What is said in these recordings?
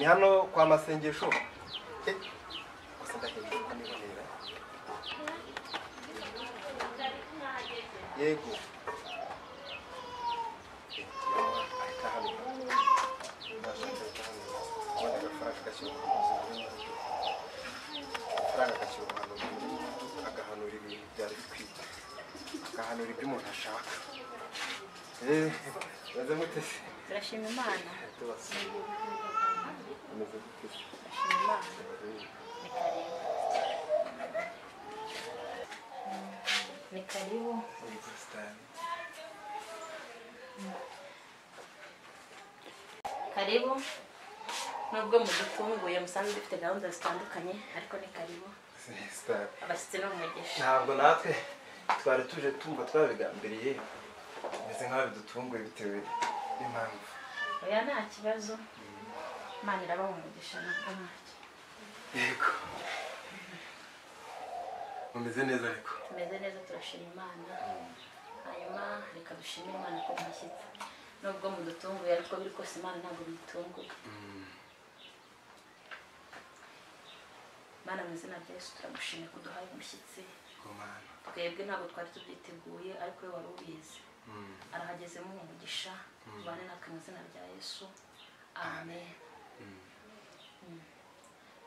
Ni hano kwa Masengesho. Gusa ndahebye ko nibonera. Yego. Agahanura ibintu byari bikwiye, agahanura ibyo umuntu ashaka. Meze mute se? Turashima Imana. Meze gute se? Turashima Imana. Ni karibu. Ni karibu. Karibu. Nubwo mudutunguye musanzwe dufite gahunda zitandukanye, ariko ni karibu. Abashyitsi ni umugisha. Ntabwo natwe twari tuje tumva twabigambiriye, bimeze nk'aho bidutunguye bitewe n'impamvu. Oya nta kibazo, Imana irabaha umugisha ntabwo ntacyo. Yego. Mumeze neza ariko? Tumeze neza, turashima Imana. Hanyuma reka dushimire Imana ko mushyitsi. Nubwo mudutunguye ariko biri kose Imana ntabwo bidutunguye. Mana mu izina rya Yesu turagushimye kuduhaye umushyitsi. Twebwe ntabwo twari tubyiteguye ariko we wari ubizi. Arahagezemo umugisha, tubane natwe mu izina rya Yesu. Amen.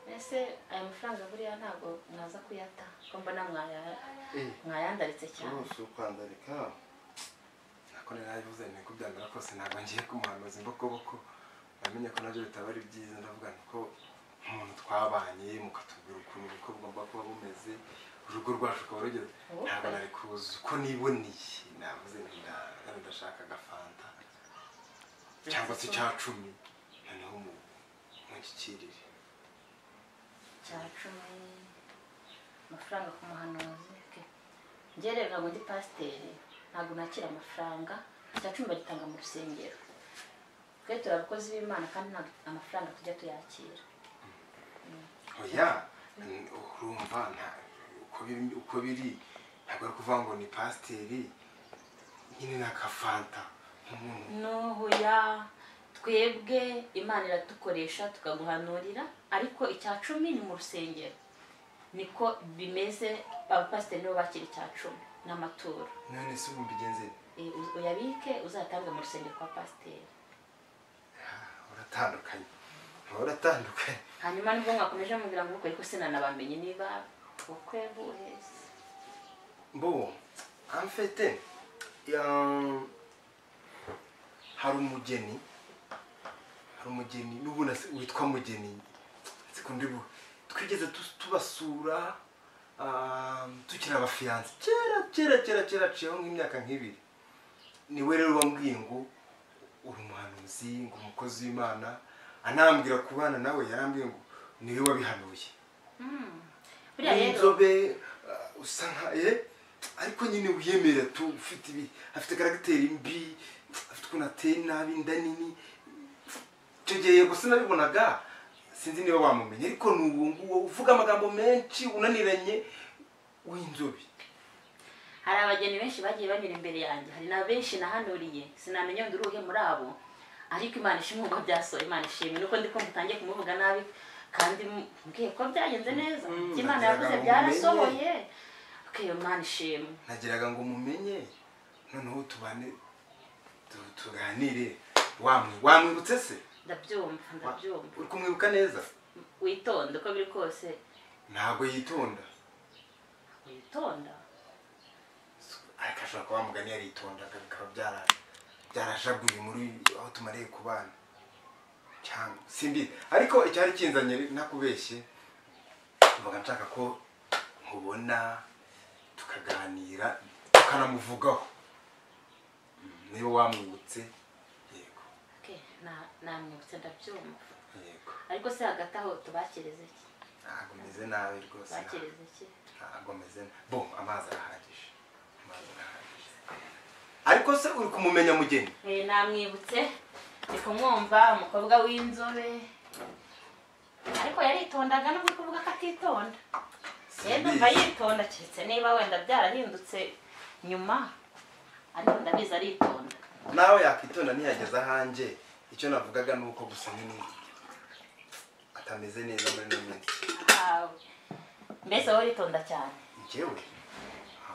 Mbese aya mafaranga buriya ntabwo mwaza kuyata ko mbona mwayandaritse cyane. Si ukwandarika nako narabivuze niko byamera kose, ntabwo ngiye kumuhanuza imbokoboko. Namenye ko nabyo bitaba ari byiza, ndavuga ko umuntu twabanye mukatubwira ukuntu ubukwe bugomba kuba bumeze, urugo rwacu rukaba rugeze. Ntabwo nari kuzi uko niboneye, navuze nti ndashaka agafanta cyangwa se icya 10, noneho munshyikirire. Icya 10 amafaranga ku muhanuzi. Njye rero ntabwo ndi pasiteri, ntabwo nakira amafaranga. Icya 10 bagitanga mu rusengero. Twe turi abakozi b'Imana kandi ntabwo amafaranga tujya tuyakira. Oya, urumva uko biri, ntabwo ari kuvuga ngo ni pasiteri nyine n'akafanta nk'umuntu. No, twebwe Imana iradukoresha tukaguhanurira, ariko icya 10 ni mu rusengero. Niko bimeze, abapasiteri nibo bakira icya 10 n'amaturo. None se ubu mbigenze? Uyabike uzatanga mu rusengero kwa pasiteri. Uratandukanye. Uratandukanye. Hanyuma nibwo mwakomeje mubwira ngo ariko sinanabamenye niba ubukwe buheze. Bo, en fait, hari umugeni n'ubu witwa Mugeni, sikundi bu twigeze tubasura tukiri abafiyanse kera kera kera ciyeho nk'imyaka nk'ibiri. Niwe rero wambwiye ngo uri umuhanuzi, ngo umukozi w'Imana, anambwira kubana nawe, yarambwiye ngo niwe wabihanuye. Buriya rero inzobe usa nka ariko nyine wiyemera tu, ufite ibi, afite karagiteri mbi, afite ukuntu ateye nabi, inda nini. Icyo gihe yego sinabibonaga, sinzi niba wamumenye, ariko ni uwo nguwo uvuga amagambo menshi unaniranye w'inzobe. Hari abageni benshi bagiye banyura imbere yanjye, hari na benshi nahanuriye, sinamenya ngo uruhe muri abo, ariko Imana ishimwe ubwo byasohoye. Imana ishimwe nuko ndi kumva utangiye kumuvuga nabi kandi mbwiye ko byagenze neza. Imana yavuze byarasohoye. Okay, Imana ishimwe. Nagiraga ngo mumenye noneho tubane tuganire. Wamwibutse se? Ndabyumva, ndabyumva. Uri kumwibuka neza? Witonda uko biri kose. Ntabwo yitonda. Witonda? Ariko ashobora kuba mugani yaritonda bikaba byarashaguye muri aho tumariye kubana. Cyangwa simbi, ariko icyari kinzanye nakubeshye, mvuga nshaka ko nkubona tukaganira tukanamuvugaho. Niba wamwibutse. Yego. Okay, namwibutse ndabyumva. Yego. Ariko se hagati aho tubakirize iki? Ntabwo meze nabi rwose. Bakirize iki? Ntabwo meze. Bo, amazi arahagije. Amazi arahagije. Ariko se uri kumumenya Mugeni? Namwibutse. Ndi kumwumva, umukobwa w'inzobe. Ariko yaritondaga nubwo kuvuga ko atitonda. Ndumva yitonda keretse niba wenda byarahindutse nyuma, ariko ndabizi aritonda. Nawe yakitonda ntiyageza ahanjye. Icyo navugaga ni uko gusa nyine Atameze neza muri ino minsi. Mbese wowe uritonda cyane. Njyewe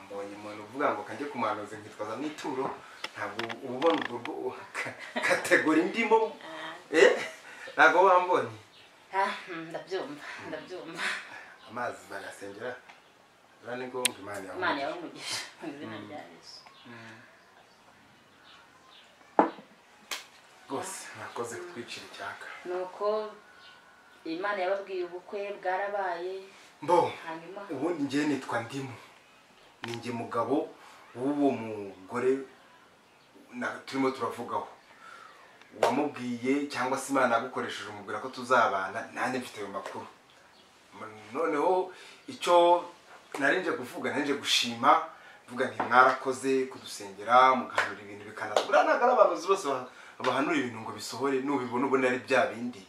mbonye umuntu uvuga ngo kanjye kumuhanuzi nkitwaza n'ituro, ntabwo ubona ubwo kategori ndimo. Ntabwo wambonye. Ndabyumva, ndabyumva. Amazi barasengera. Ni ngombwa Imana yawe. Imana yawe umugisha mu izina rya Yesu. Rwose mwakoze kutwicira icyaka. Nuko Imana yababwiye ubukwe bwarabaye. Mbo ubundi njye nitwa Ndimu. Ni njye mugabo w'uwo mugore turimo turavugaho. Wamubwiye cyangwa se Imana yagukoresheje umubwira ko tuzabana, nanjye mfite ayo makuru. Noneho icyo narinje kuvuga, narinje gushima, mvuga nti mwarakoze kudusengera mugahanura ibintu bikanakura. Ntabwo ari abantu bose bahanura ibintu ngo bisohore, nubibona ubona ari bya bindi.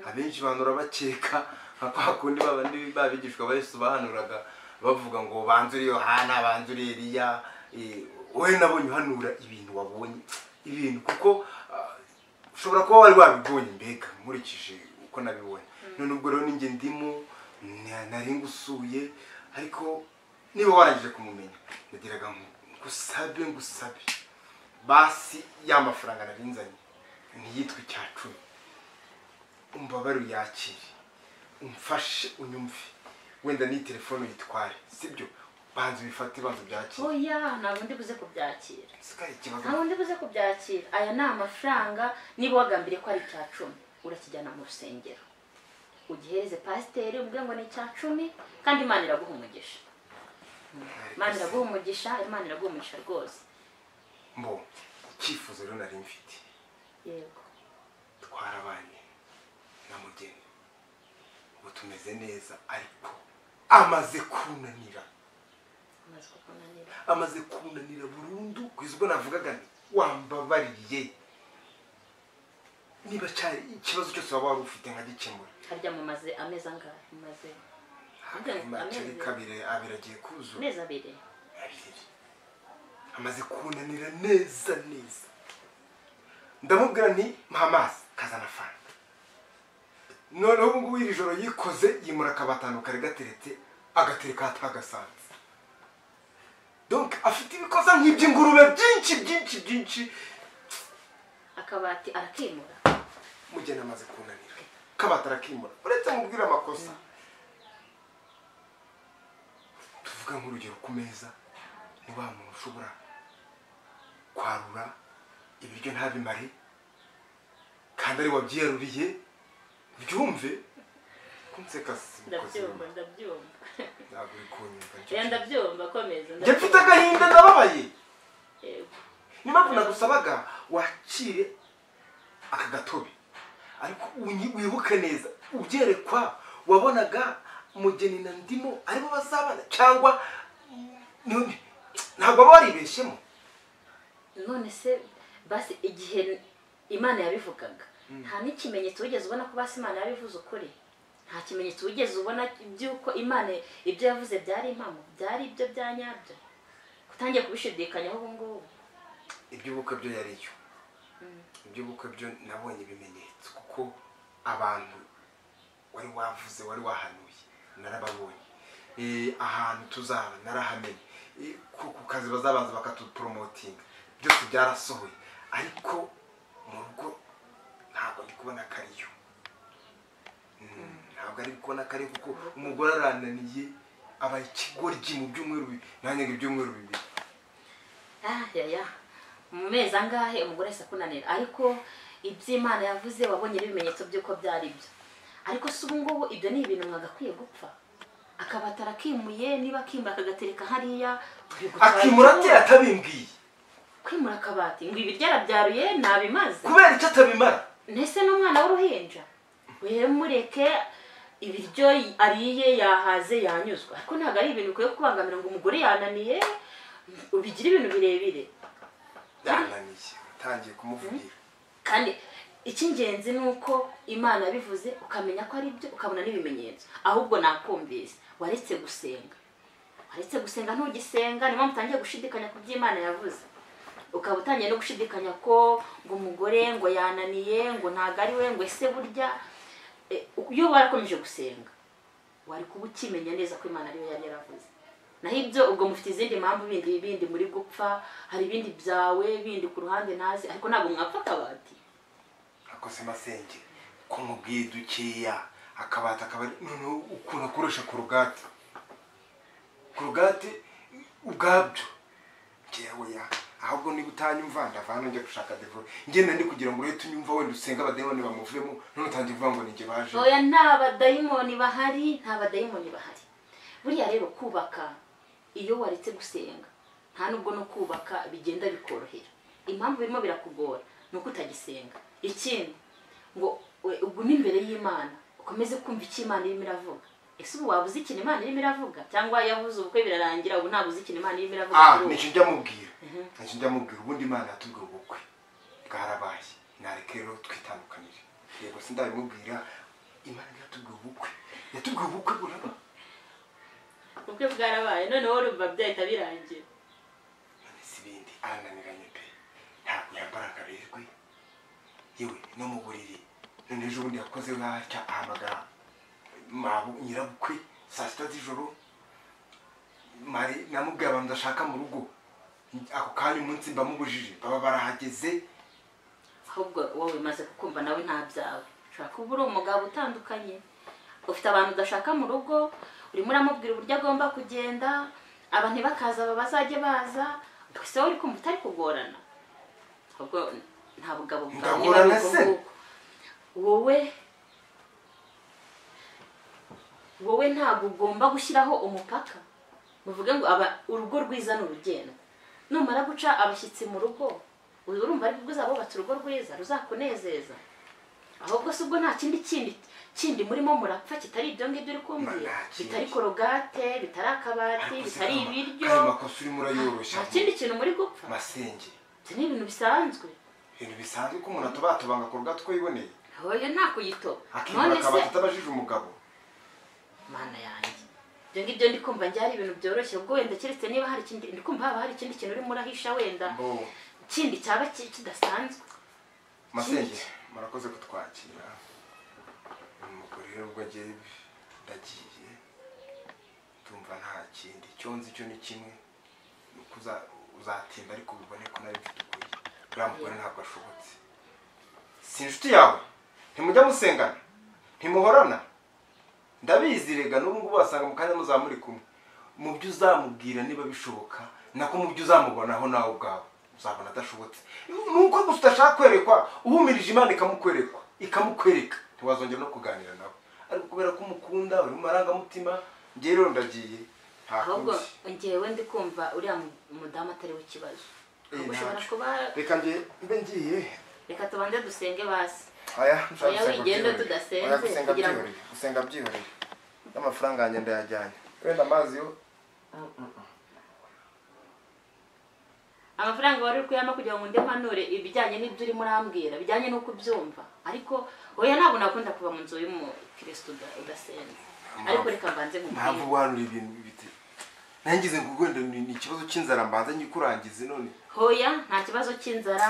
Abenshi banura bakeka nka kwa kundi babandi babigishwa ba Yesu bahanuraga bavuga ngo banzuri Yohana, banzuri Eliya. Wowe nabonye uhanura ibintu wabonye ibintu, kuko ushobora kuba wari wabibonye mbega nkurikije uko nabibonye. None ubwo rero ninjye Ndimu nari ngusuye, ariko niba warangije kumumenya ndagiraga ngusabe ngusabe basi ya mafaranga narinzanye ntiyitwe icya 10, umbabare uyakire, umfashe unyumve, wenda ni telefone uyitware, sibyo? Banza ubifate, banza ubyakire. Oya, ntabwo ndi buze kubyakira. Ntabwo ndi buze kubyakira. Aya ni amafaranga, niba wagambiriye ko ari icya 10 urakijyana mu rusengero ugihereze pasiteri umubwire ngo ni icya 10, kandi Imana iraguha umugisha. Imana iraguha umugisha, Imana iraguha umugisha rwose. Mbo icyifuzo rero nari mfite. Yego. Twarabanye na Mugeni, ubu tumeze neza, ariko amaze kunanira. Amaze kunanira burundu. Kugeza ubwo navugaga nti wambabariye, niba cyari ikibazo cyose waba wari ufite nkagikemura. Harya mumaze amezi angahe? Mumaze amezi abiri agiye kuzura. Amezi abiri. Amaze kunanira neza neza. Ndamubwira nti mpa amazi, kazana fanta. Noneho ubu ngubu iri joro yikoze yimura akabatanu kari gateretse, agatereka atagasanze. Donc afite ibikoza nk'iby'ingurube byinshi byinshi byinshi. Akabati arakimura. Mugeni amaze kunanira. Kabati arakimura. Uretse mubwira amakosa. Tuvuga nk'urugero ku meza, ni wa muntu ushobora kwarura ibiryo ntabimare kandi ari wabyiyaruriye, byumve kunseka. Ndabyumva, ndabyumva. Ntabwo uri kunyumva. Ndabyumva, komeza. Njye mfite agahinda, ndababaye. Yego. Niyo mpamvu nagusabaga wakire aka gatobe, ariko wibuke neza ubyerekwa wabonaga Mugeni na Ndimu aribo bazabana, cyangwa ntabwo baba waribeshyemo. None se basi igihe Imana yabivugaga nta n'ikimenyetso wigeze ubona ko basi Imana yabivuze ukuri? Nta kimenyetso wigeze ubona by'uko Imana ibyo yavuze byari impamo, byari ibyo bya nyabyo? Utangiye kubishidikanyaho ubu ngubu. Iby'ubukwe byo yariyo. Iby'ubukwe byo nabonye ibimenyetso, kuko abantu wari wavuze, wari wahanuye narababonye. Ahantu tuzaba narahamenye, ku kazi bazabanza bakatupromotinga, byose byarasohoye. Ariko mu rugo ntabwo ndi kubona kariyo. Ntabwo ari kubona kariyo, kuko umugore arananiye, abaye ikigoryi mu byumweru bibiri, nanjye ngo ibyumweru bibiri. Mu mezi angahe umugore ahise akunanira, ariko iby'Imana yavuze wabonye ibimenyetso by'uko byari byo. Ariko se ubu ngubu ibyo ni ibintu mwagakwiye gupfa? Akabati arakimuye, niba akimura akagatereka hariya, akimura ate atabimbwiye? Kwimura akabati ngo ibiryo arabyaruye ntabimaze. Kubera icyo atabimara? Ntese n'umwana w'uruhinja we mureke ibiryo ariye yahaze yanyuzwa, ariko ntabwo ari ibintu bikwiye kubangamira ngo umugore yananiye ubigire ibintu birebire. Yananiye, utangiye kumuvugira. Kandi icy'ingenzi ni uko Imana yabivuze ukamenya ko ari byo, ukabona n'ibimenyetso. Ahubwo nakumvise waretse gusenga, waretse gusenga ntugisenga, niyo mpamvu utangiye gushidikanya ku by'Imana yavuze. Ukaba utangiye no gushidikanya ko ngo umugore ngo yananiye, ngo ntabwo ari we, ngo ese burya Iyo warakomeje gusenga wari kuba ukimenya neza ko Imana ariyo yari yaravuze. Naho ibyo ubwo mufite izindi mpamvu bindi muri gupfa, hari ibindi byawe bindi ku ruhande ntazi, ariko ntabwo mwapfa akabati. Akose masenge ko mubwiye dukeya akabati akaba noneho ukuntu akoresha korogate ubwabyo ngewe ya ahubwo niba utanyumva ndavana njya gushaka devore ngenda ndi kugira ngo urete unyumva wenda usenga abadayimoni bamuvemo none utangiye kuvuga ngo ninjye baje. Oya nta badayimoni bahari, nta badayimoni bahari. Buriya rero kubaka iyo waretse gusenga nta nubwo no kubaka bigenda bikorohera. Impamvu birimo birakugora ni uko utagisenga. Ikindi ngo ugume imbere y'Imana ukomeze kumva icyo Imana irimo iravuga. Ese ubu wabuze ikintu Imana irimo iravuga cyangwa yavuze ubukwe birarangira ubu ntabuze ikintu Imana irimo iravuga? Nicyo njya mubwira, nicyo njya mubwira. Ubundi Imana yatubwiye ubukwe bwarabaye, nareke rero twitandukanire. Yego sindabimubwira, Imana yatubwiye ubukwe, yatubwiye ubukwe buraba, ubukwe bwarabaye, noneho urumva byahita birangira. None si ibindi arananiranye pe, ntabwo yambara ngo aberwe yewe no mu buriri. None ejo bundi yakoze nk'atya ahamagara nyirabukwe saa 6 z'ijoro, mari namubwiye abantu ndashaka mu rugo ako kanya umunsi mbamubujije baba barahageze. Ahubwo wowe umaze kukumva nawe nta byawe, ushobora kuba uri umugabo utandukanye, ufite abantu udashaka mu rugo, urimo uramubwira uburyo agomba kugenda, abantu bakaza bazajye baza, gusa wowe uri kumva utari kugorana. Ahubwo nta bugabo bwawe se. Wowe ntabwo ugomba gushyiraho umupaka muvuge ngo aba urugo rwiza ni urugendo. Numara guca abashyitsi mu rugo urumva ari bwo uzabubatse urugo rwiza ruzakunezeza. Ahubwo se ubwo nta kindi kindi murimo murapfa kitari ibyo ngibyo uri kumbwira, bitari korogate, bitari akabati, bitari ibiryo, nta kindi kintu muri gupfa masenge. Ibyo ni ibintu bisanzwe, ibintu bisanzwe ko umuntu atubatubanga korogate uko yiboneye. Oya nta kuyitoba none se atabajije umugabo. Mana yanjye, ibyo ngibyo ndi kumva njye ari ibintu byoroshye. Ubwo wenda keretse niba hari ikindi ndi kumva haba hari ikindi kintu urimo urahisha wenda kindi cyaba kidasanzwe. Masenge murakoze kutwakira. Umugore rero ubwo ngiye ndagiye tumva nta kindi icyo nzi cyo ni kimwe, nuko uzatinda ariko ubibone ko nari mfite ukuri. Uriya mugore ntabwo ashobotse, si inshuti yawe, ntimujya musengana, ntimuhorana, ndabizi rega n'ubu ngubu wasanga mu kanya muzamuri kumwe. Mu byo uzamubwira niba bishoboka, nako mu byo uzamubonaho nawe ubwawe uzabona adashobotse. Nuko gusa udashaka kwerekwa, uhumirije Imana ikamukwerekwa, ikamukwereka, ntiwazongera no kuganira nawe. Ariko kubera ko umukunda uri mu marangamutima, njye rero ndagiye. Ahubwo njyewe ndi kumva uriya mudamu atari we ikibazo. Ushobora kuba reka njye mbe ngiye, reka tubanze dusenge basi. Aya wigenda tudasenze kugira ngo gusenga byihorere n'amafaranga yanjye ndayajyanye wenda amazi yo amafaranga wari uri kuyama kugira ngo ndempanure ibijyanye n'ibyo urimo urambwira bijyanye n'uko ubyumva. Ariko oya ntabwo nakunda kuva mu nzu y'umukristo udasenze. Ariko reka mbanze nkubwire mpamvu wanura ibintu bite nangize ngo wenda ni ikibazo cy'inzara mbanze nyikurangize none. Hoya nta kibazo cy'inzara,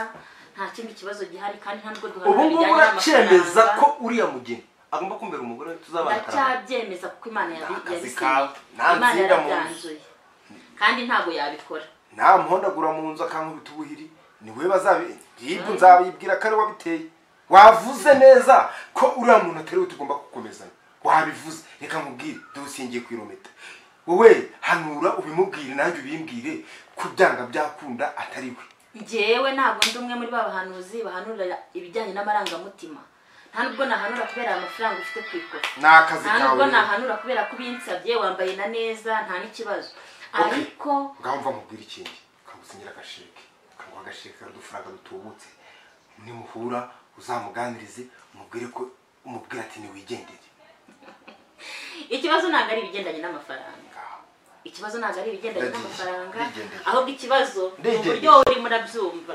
nta kindi kibazo gihari, kandi nta nubwo duhana ubu ngubu uracyemeza ko uriya mugeni agomba kumbera umugore tuzabana? Ndacyabyemeza kuko Imana yabisinye, Imana yarabyanzuye kandi ntabwo yabikora. Nta muhondagura mu nzu akankubita ubuhiri ni we bazabi yibwo nzabibwira ko ari wabiteye. Wavuze neza ko uriya muntu atari we tugomba gukomezanya, wabivuze. Reka nkubwire dusingiye kwirometa, wowe hanura ubimubwire nanjye ubimbwire ko byanga byakunda atari we. Njyewe ntabwo ndi umwe muri ba bahanuzi bahanura ibijyanye n'amarangamutima. Nta nubwo nahanura kubera amafaranga ufite ku ikofi, n'akazi kawe, nta nubwo nahanura kubera ko ubinsabye wambaye na neza, nta n'ikibazo. Ariko ngaho mva mubwira ikindi, kagusinyira agasheke, kaguha agasheke kadufaranga dutubutse, nimuhura uzamuganirize umubwire ko umubwire ati niwigendere. Ikibazo ntabwo ari ibigendanye n'amafaranga, ikibazo ntabwo ari ibigendanye n'amafaranga, ahubwo ikibazo ni uburyo urimo urabyumva.